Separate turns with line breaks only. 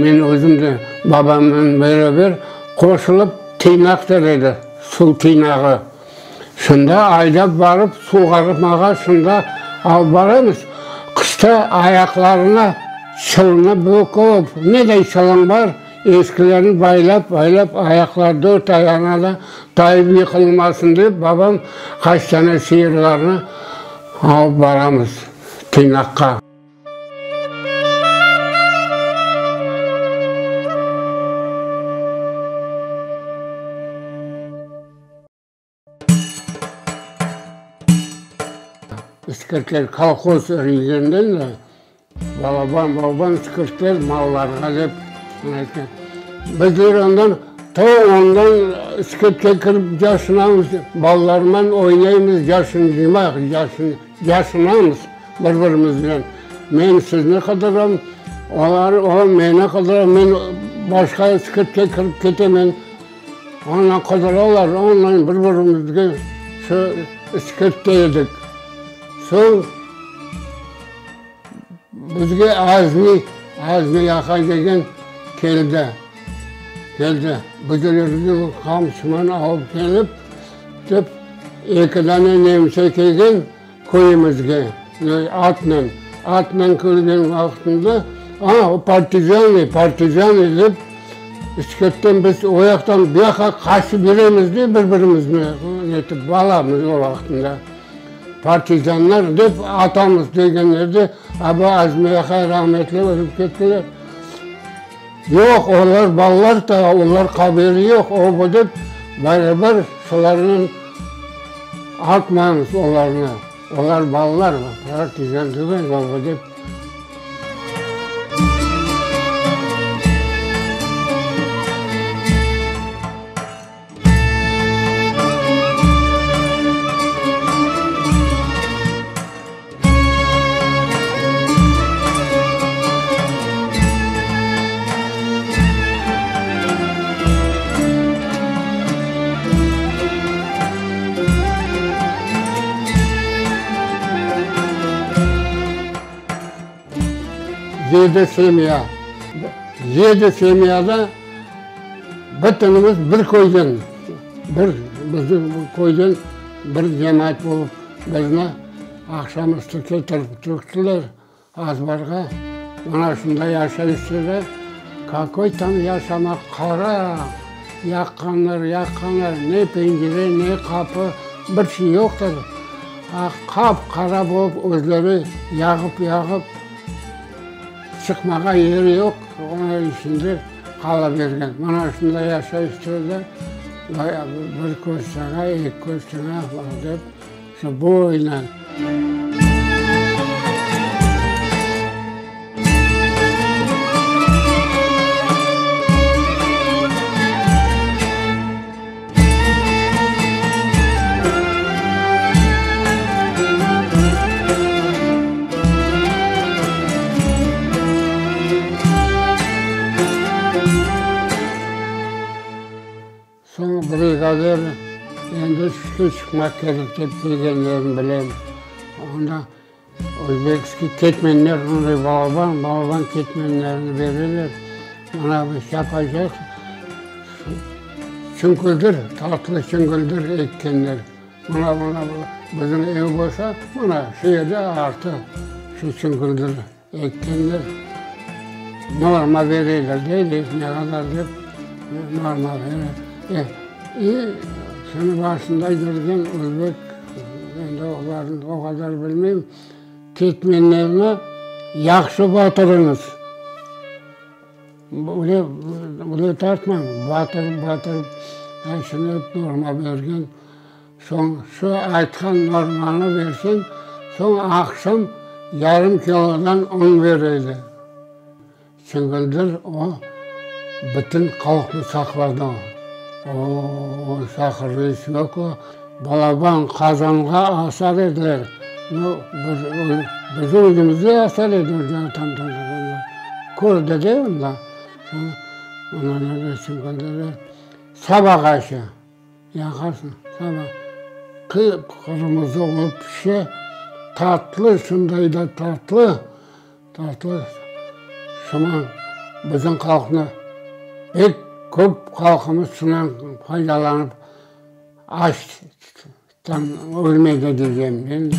Men özüm de babamnen beraber qoşulıp tıynaq der edi, suv tıynağı. Şunda aydap barıp suğarmağa şunda alıp baramız. Qışta ayaqlarına çılnı böküp, neday çılıñ bar, eskilerini baylap, baylap ayaqları dört ayağına da tayıp yıqılmasın dep babam qaç tane sıyırlarnı alıp baramız tıynaqqa. İskirtler kolhoz iriygenden de balaban balaban iskirtler mallarğa dep aytqan. Bizler ondan to ondan iskirtke kirip yaşınamız, balalarman oynaymız, yaşınmaq, yaşınamız bir-birimizden. Men sizni qıdıram, olar, o meni qıdıra, men başqa iskirtke kirip ketemen. Ondan qıdıralar, ondan bir-birimizge şu iskirtte edik. Soñ bizge Azmi, Azmi aqay degen keldi, keldi. Bizlerge qamçıman alıp kelip, dep, eki dane nemse kelgen köyümizge, atnen, atnen kelgen vaqtında, a, partizanı, partizanı dep, İsketten biz o yaqtan bu yaqqa qaçıp yüremiz de bir-birimizni netip, balamız o vaqtında. Partizanlar dep atamız degen edi, aba Azmi aqay rahmetli ölip kettiler. Yoq, olar balalar da, olar haberi yoq, o bu dep, beraber şularnen atmañız olarnı, olar balalar, partizan tügül, baba dep. Yedi semya. Yedi semyada bütünimiz bir köyden, bir bizim köyden bir cemaat olıp bizni aqşam üstü ketirip töktüler. Azbarğa mına şunday yaşaysız da, kakoy tam yaşamaq, qara yaqqanlar, yaqqanlar, ne pencere, ne qapı, bir şey yoqtır. Qap-qara bolıp özleri yağıp-yağıp çıqmağa yeri yoq, onıñ içinde qala bergen. Mına şunday yaşaysız da, bir köz saña, eki köz saña dep. Şu boyla. Soñ brigadir endi sütke çıqmaq kerek dep kelgenlerini bilem. Onda özbekskiy ketmenler, onday balaban, balaban ketmenlerni bereler. Mına bu çapacaq çüngüldir, tatlı çüngüldir ekkenler. Mına, mına bizim ev bolsa, mına şu yerde artı şu çüngüldir. Ekkenler norma bereler deyler, ne qadar dep norma bere. E, şunı başında yürgen özbek, endi olarnı o qadar bilmeyim, ketmenlerni yahşı batırıñız. Öyle, öyle tartmañ, batırıp, batırıp, şunı norma bergen. Soñ şu aytqan normanı berseñ, soñ aqşam yarım kilodan un beredi. Çingildir o, bütün halqnı saqladı. O, sahırnıy svekla balaban qazanğa asar ediler. Nu, biz, biz özümiz de asar edik, kördi de onda. Soñ, sabaq aşı. Yaqarsıñ, saba qıp-qırmızı olıp pişe, tatlı, şunday da tatlı, tatlı. Şuma. Bizim halqnı, pek köp halqımız şundan faydalanıp, açtan ölmedi diycem men de.